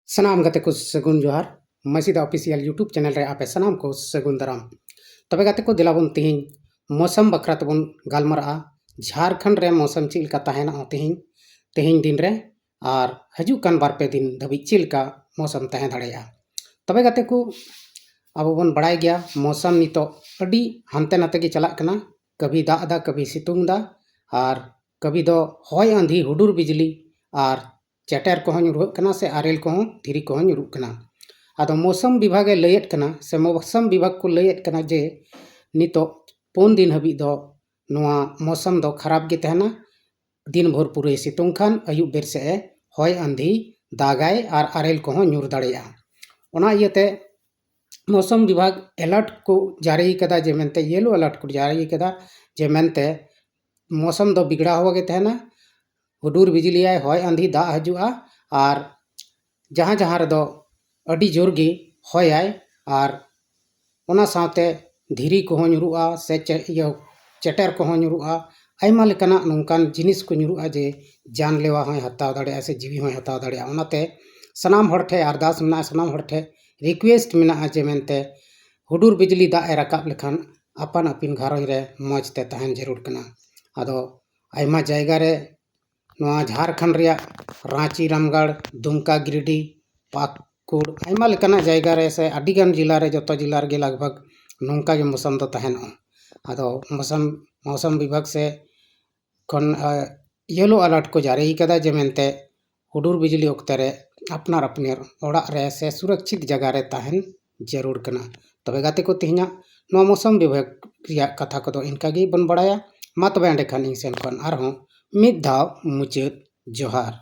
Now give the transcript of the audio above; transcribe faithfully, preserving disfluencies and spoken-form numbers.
ᱥᱟᱱᱟᱢ ᱜᱟᱛᱮ ᱠᱚ ᱥᱟᱹᱜᱩᱱ ᱡᱚᱦᱟᱨ᱾ ᱢᱟᱹᱥᱤᱫᱟ ᱚᱯᱷᱤᱥᱤᱭᱟᱞ YouTube ᱪᱮᱱᱮᱞ ᱨᱮ ᱟᱯᱮ ᱥᱟᱱᱟᱢ ᱠᱚ ᱥᱟᱹᱜᱩᱱ ᱫᱟᱨᱟᱢ᱾ ᱛᱚᱵᱮ ᱜᱟᱛᱮ ᱠᱚ, ᱫᱮᱞᱟ ᱵᱚᱱ ᱛᱤᱦᱤᱧ ᱢᱳᱥᱚᱢ ᱵᱟᱠᱷᱨᱟ ᱛᱮᱵᱚᱱ ᱜᱟᱞᱢᱟᱨᱟᱜᱼᱟ᱾ ᱡᱷᱟᱲᱠᱷᱚᱸᱰ ᱨᱮ ᱢᱳᱥᱚᱢ ᱪᱮᱫ ᱞᱮᱠᱟ ᱛᱟᱦᱮᱱᱟ ᱛᱤᱦᱤᱧ, ᱛᱤᱦᱤᱧ ᱫᱤᱱ ᱨᱮ ᱟᱨ ᱦᱤᱡᱩᱜ ᱠᱟᱱ ᱵᱟᱨ ᱯᱮ ᱫᱤᱱ ᱫᱷᱟᱹᱵᱤᱡ ᱪᱮᱫ ᱞᱮᱠᱟ ᱢᱳᱥᱚᱢ ᱛᱟᱦᱮᱸ ᱫᱟᱲᱮᱭᱟᱜᱼᱟ᱾ ᱛᱚᱵᱮ ᱜᱟᱛᱮ ᱠᱚ, ᱟᱵᱚ ᱵᱚᱱ ᱵᱟᱲᱟᱭ ᱜᱮᱭᱟ ᱢᱳᱥᱚᱢ ᱱᱤᱛᱚᱜ ᱟᱹᱰᱤ ᱦᱟᱱᱛᱮ ᱱᱟᱛᱮ ᱜᱮ ᱪᱟᱞᱟᱜ ᱠᱟᱱᱟ᱾ ᱠᱟᱹᱵᱷᱤ ᱫᱟᱜ ᱮᱫᱟ, ᱠᱟᱹᱵᱷᱤ ᱥᱤᱛᱩᱝ ᱮᱫᱟ, ᱟᱨ ᱠᱟᱹᱵᱷᱤ ᱫᱚ ᱦᱚᱭ ᱟᱸᱫᱷᱤ, ᱦᱩᱰᱩᱨ ᱵᱤᱡᱽᱞᱤ ᱟᱨ ᱪᱮᱴᱮᱨ ᱠᱚᱦᱚᱸ ᱧᱩᱨᱦᱟᱹᱜ ᱠᱟᱱᱟ ᱥᱮ ᱟᱨᱮᱞ ᱠᱚᱦᱚᱸ, ᱫᱷᱤᱨᱤ ᱠᱚᱦᱚᱸ ᱧᱩᱨᱩᱜ ᱠᱟᱱᱟ᱾ ᱟᱫᱚ ᱢᱳᱥᱚᱢ ᱵᱤᱵᱷᱟᱜᱽ ᱮ ᱞᱟᱹᱭᱮᱫ ᱠᱟᱱᱟ ᱥᱮ ᱢᱳᱥᱚᱢ ᱵᱤᱵᱷᱟᱜᱽ ᱠᱚ ᱞᱟᱹᱭᱮᱫ ᱠᱟᱱᱟ ᱡᱮ ᱱᱤᱛᱚᱜ ᱯᱩᱱ ᱫᱤᱱ ᱦᱟᱹᱵᱤᱡ ᱫᱚ ᱱᱚᱣᱟ ᱢᱳᱥᱚᱢ ᱫᱚ ᱠᱷᱟᱨᱟᱯ ᱜᱮ ᱛᱟᱦᱮᱱᱟ᱾ ᱫᱤᱱ ᱵᱷᱳᱨ ᱯᱩᱨᱟᱹᱭ ᱥᱤᱛᱩᱝ ᱠᱷᱟᱱ ᱟᱹᱭᱩᱵ ᱵᱮᱨ ᱥᱮᱫ ᱮ ᱦᱚᱭ ᱟᱸᱫᱷᱤ ᱫᱟᱜᱟᱭ ᱟᱨ ᱟᱨᱮᱞ ᱠᱚᱦᱚᱸ ᱧᱩᱨ ᱫᱟᱲᱮᱭᱟᱜᱼᱟ᱾ ᱚᱱᱟ ᱤᱭᱟᱹᱛᱮ ᱢᱳᱥᱚᱢ ᱵᱤᱵᱷᱟᱜᱽ ᱮᱞᱟᱨᱴ ᱠᱚ ᱡᱟᱹᱨᱤ ᱠᱟᱫᱟ ᱡᱮ ᱢᱮᱱᱛᱮ, ᱭᱮᱞᱳ ᱮᱞᱟᱨᱴ ᱠᱚ ᱡᱟᱹᱨᱤ ᱠᱟᱫᱟ ᱡᱮ ᱢᱮᱱᱛᱮ ᱢᱳᱥᱚᱢ ᱫᱚ ᱵᱤᱜᱽᱲᱟᱣ ᱦᱚᱸ ᱜᱮ ᱛᱟᱦᱮᱱᱟ᱾ ᱦᱩᱰᱩᱨ ᱵᱤᱡᱽᱞᱤᱭᱟᱭ, ᱦᱚᱭ ᱟᱸᱫᱷᱤ ᱫᱟᱜ ᱦᱤᱡᱩᱜᱼᱟ, ᱟᱨ ᱡᱟᱦᱟᱸ ᱡᱟᱦᱟᱸ ᱨᱮᱫᱚ ᱟᱹᱰᱤ ᱡᱳᱨ ᱜᱮ ᱦᱚᱭᱟᱭ ᱟᱨ ᱚᱱᱟ ᱥᱟᱶᱛᱮ ᱫᱷᱤᱨᱤ ᱠᱚᱦᱚᱸ ᱧᱩᱨᱩᱜᱼᱟ ᱥᱮ ᱪᱮ-, ᱤᱭᱟᱹ, ᱪᱮᱴᱮᱨ ᱠᱚᱦᱚᱸ ᱧᱩᱨᱩᱜᱼᱟ᱾ ᱟᱭᱢᱟ ᱞᱮᱠᱟᱱᱟᱜ ᱱᱚᱝᱠᱟᱱ ᱡᱤᱱᱤᱥ ᱠᱚ ᱧᱩᱨᱩᱜᱼᱟ ᱡᱮ ᱡᱟᱱᱞᱮᱣᱟ ᱦᱚᱸᱭ ᱦᱟᱛᱟᱣ ᱫᱟᱲᱮᱭᱟᱜᱼᱟ ᱥᱮ ᱡᱤᱣᱤ ᱦᱚᱸᱭ ᱦᱟᱛᱟᱣ ᱫᱟᱲᱮᱭᱟᱜᱼᱟ᱾ ᱚᱱᱟᱛᱮ ᱥᱟᱱᱟᱢ ᱦᱚᱲ ᱴᱷᱮᱱ ᱟᱨᱫᱟᱥ ᱢᱮᱱᱟᱜᱼᱟ, ᱥᱟᱱᱟᱢ ᱦᱚᱲ ᱴᱷᱮᱱ ᱨᱤᱠᱩᱭᱮᱥᱴ ᱢᱮᱱᱟᱜᱼᱟ ᱡᱮ ᱢᱮᱱᱛᱮ ᱦᱩᱰᱩᱨ ᱵᱤᱡᱽᱞᱤ ᱫᱟᱜ ᱮ ᱨᱟᱠᱟᱵ ᱞᱮᱠᱷᱟᱱ ᱟᱯᱟᱱ ᱟᱹᱯᱤᱱ ᱜᱷᱟᱨᱚᱸᱡᱽ ᱨᱮ ᱢᱚᱡᱽ ᱛᱮ ᱛᱟᱦᱮᱱ ᱡᱟᱹᱨᱩᱲ ᱠᱟᱱᱟ᱾ ᱟᱫᱚ ᱟᱭᱢᱟ ᱡᱟᱭᱜᱟ ᱨᱮ ᱱᱚᱣᱟ ᱡᱷᱟᱲᱠᱷᱚᱸᱰ ᱨᱮᱭᱟᱜ ᱨᱟᱸᱪᱤ, ᱨᱟᱢᱜᱟᱲ, ᱫᱩᱢᱠᱟ, ᱜᱤᱨᱤᱰᱤ, ᱯᱟᱹᱠᱩᱲ, ᱟᱭᱢᱟ ᱞᱮᱠᱟᱱᱟᱜ ᱡᱟᱭᱜᱟ ᱨᱮ ᱥᱮ ᱟᱹᱰᱤᱜᱟᱱ ᱡᱮᱞᱟ ᱨᱮ, ᱡᱚᱛᱚ ᱡᱮᱞᱟ ᱨᱮᱜᱮ ᱞᱟᱜᱽ ᱵᱷᱟᱜᱽ ᱱᱚᱝᱠᱟ ᱜᱮ ᱢᱳᱥᱚᱢ ᱫᱚ ᱛᱟᱦᱮᱱᱚᱜᱼᱟ᱾ ᱟᱫᱚ ᱢᱳᱥᱚᱢ, ᱢᱳᱥᱚᱢ ᱵᱤᱵᱷᱟᱜᱽ ᱥᱮ ᱠᱷᱚᱱ, ᱟ, ᱭᱮᱞᱳ ᱮᱞᱟᱨᱴ ᱠᱚ ᱡᱟᱹᱨᱤ ᱠᱟᱫᱟ ᱡᱮ ᱢᱮᱱᱛᱮ ᱦᱩᱰᱩᱨ ᱵᱤᱡᱽᱞᱤ ᱚᱠᱛᱮ ᱨᱮ ᱟᱯᱱᱟᱨ ᱟᱯᱱᱟᱨ ᱚᱲᱟᱜ ᱨᱮ ᱥᱮ ᱥᱩᱨᱚᱠᱪᱷᱤᱛ ᱡᱟᱭᱜᱟ ᱨᱮ ᱛᱟᱦᱮᱱ ᱡᱟᱹᱨᱩᱲ ᱠᱟᱱᱟ᱾ ᱛᱚᱵᱮ ᱜᱟᱛᱮ ᱠᱚ, ᱛᱮᱦᱮᱧᱟᱜ ᱱᱚᱣᱟ ᱢᱳᱥᱚᱢ ᱵᱤᱵᱷᱟᱜᱽ ᱨᱮᱭᱟᱜ ᱠᱟᱛᱷᱟ ᱠᱚᱫᱚ ᱤᱱᱠᱟ ᱜᱮ ᱵᱚᱱ ᱵᱟᱲᱟᱭᱟ᱾ ᱢᱟ ᱛᱚᱵᱮ ᱮᱸᱰᱮ ᱠᱷᱟᱱ ᱤᱧ ᱥᱮᱱ ᱠᱷᱚᱱ ᱟᱨᱦᱚᱸ ᱢᱤᱫ ᱫᱷᱟᱣ ᱢᱩᱪᱟᱹᱫ ᱡᱚᱦᱟᱨ᱾